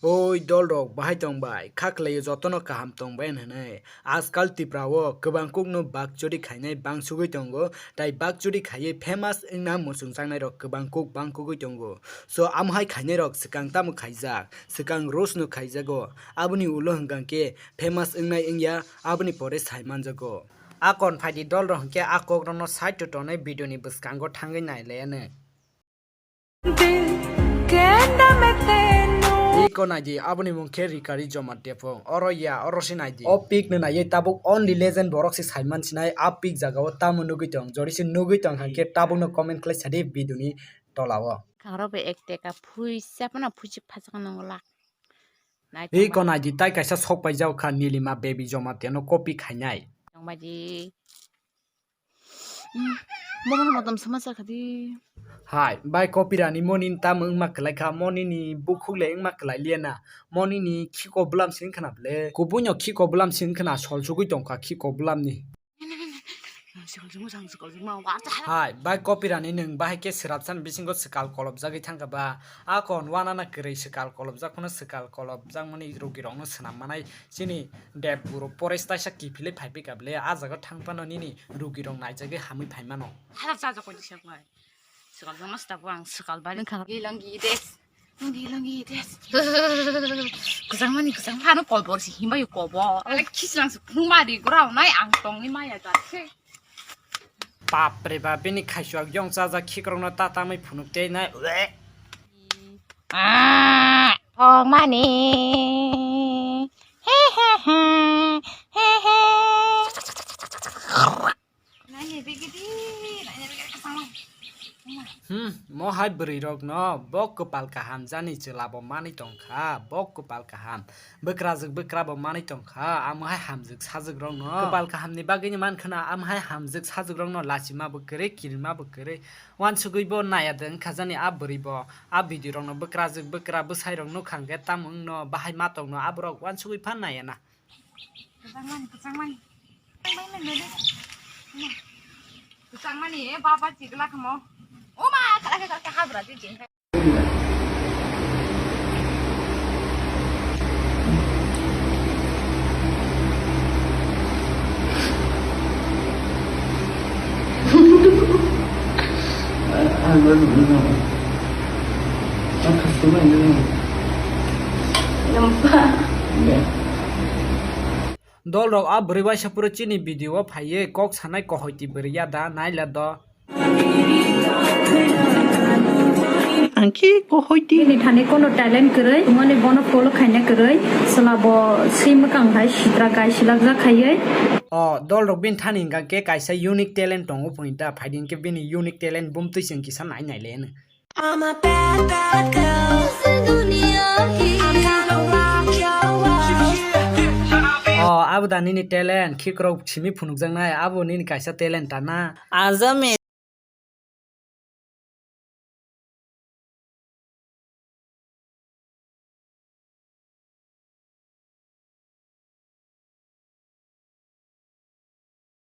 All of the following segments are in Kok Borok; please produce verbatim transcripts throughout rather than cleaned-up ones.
Oi dolrok, bahai tong bai? Kha khlaio jotono kaham tong bai hwnwi. Ajkal Tripura o kwbang kukno bakchuri khainai bangsugwi tongo, tai bakchuri khaiwi famous wngna muchungjaknairok kwbang kuk bangkugwi tongo. So, amo hai khainairok swkang tamo khaijak? Swkang roast no khaijago, aboni ulo hwnkha khe famous wngnai wngya, aboni pore sai manjago. Akon phaidi dolrok hwnkhe a kokrokno side to tonwi video ni bwskango thangwi nailaiyano. Iko naidi, aboni mung khe Rikari Joma Tepung. Oro ya, oro se naidi. O pic no naiwi tabuk only legend borok se saiman sinai, a pic jaga o tamo nugwi tong. Jori se nugwi tong hwnkhe tabuk no comment khlai sadi video ni tola o. Khangrok bai ek teka phuisa phano phuisi phachak nang lak. Iko naidi, tai kaisa sok paijak kha Nilima Baby Joma Tepung no copy khainai. Tong baji. Bono motom sama sakha di. Hai, bai copy rani moni tam wngma kwlai kha, moni ni bukhuk le wngma kwlai liya na, moni ni khiko bwlam sing khna ble. Kubui no khiko bwlam sing khna, sol sugui tong kha khiko bwlam ni. Hai, bai copy rani nwng bahai khe swrapsan bisingo swkal kolobjagwi thang kha ba, a kon wana na kwrwi swkal kolobjak phano swkal kolobjak mani rugirokno swnam manai. Chini dep guru pore staisa kiphilwi phaiphika ble, a jaga thang phano nini rugirok naijagwi hamwi phaimano. Hada chaja koi disa koi. Swkal jama sta bo ang swkal bari. Nungkha. Gi longi des. Longi longi des. Kwchang mani kwchang phano kolbor si himba yo kobo. Ale khislang se phuma di grao nai ang tongni maya jat se. Bapre bap, bini khaisuak yong chajak khikrokno tatamwi phunuk tei nai. Ue. Thok mani. He he he. He he. Naini bigidi, naini bigidi kasang. Hmm, mo hai bwrwi rokno bo kwpal kaham jani chwla bo manwi tongkha, bo kwpal kaham. Bwkrajwk bwkra bo manwi tongkha, amo hai hamjwk sajwk rokno. Kwpal kaham ni bagwi ni mankhwna, amo hai hamjwk sajwk rokno lachima bo kwrwi, kirima bo kwrwi. Wansugwi bo naya de wngkha jani a bwrwi bo. A video rokno bwkrajwk bwkra bwsai rok nukha hwnkhe tamo wngno bahai ma tongno aborok wansugwi phan naya na. Kwchangmani, kwchangmani. Kwchangmani, eh, baba chigla khamo. O ma, kala kala habra di jeng. Dolrok a bwrwi waisa phuru chini video o phaiwi kok sanai, kohoi twi bwrwi ya da, naila do. Ang khe kohoi twi. Bini thani kono talent kwrwi, mani bono follow khaina kwrwi, chwla bo swi mwkang hai sitra gai silak jak khaiwi. O dolrok bini thani hwnkha khe kaisa unique talent tongo, phunita phaidi hwnkhe bini unique talent bumtwi se hwnkhe sa nai nai le hwno. I'm a bad, bad girl. O, abo da nini talent, khikrok simi phunukjaknai, abo nini kaisa talent ta na. Ajami.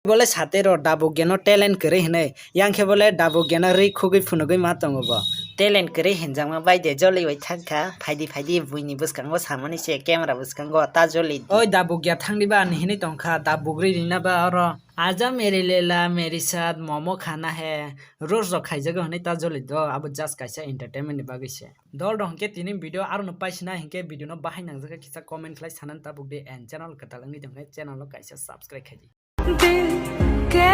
Bole satero Dabugya no talent kwrwi hwnwi, yang khe bole Dabugya no rwi khugwi phunugwi ma tongo bo. Talent kwrwi hinjakma bai de joliwi thangkha, phaidi phaidi buini bwskango samani se camera bwskango ta joli. Oi Dabugya thangdi ba ani hinwi tongkha, Dabugri rina ba oro. Aja meri lela meri sath momo khana hai, roast rok khaijago hwnwi ta joli do, abo just kaisa entertainment ni bagwi se. Dol rok hwnkhe tini video aro no paisina hinkhe video no bahai nangjak khe kisa comment khlai sanani tabuk di and channel kwtal wngwi tongkhe channel no kaisa subscribe khaidi. Dil ke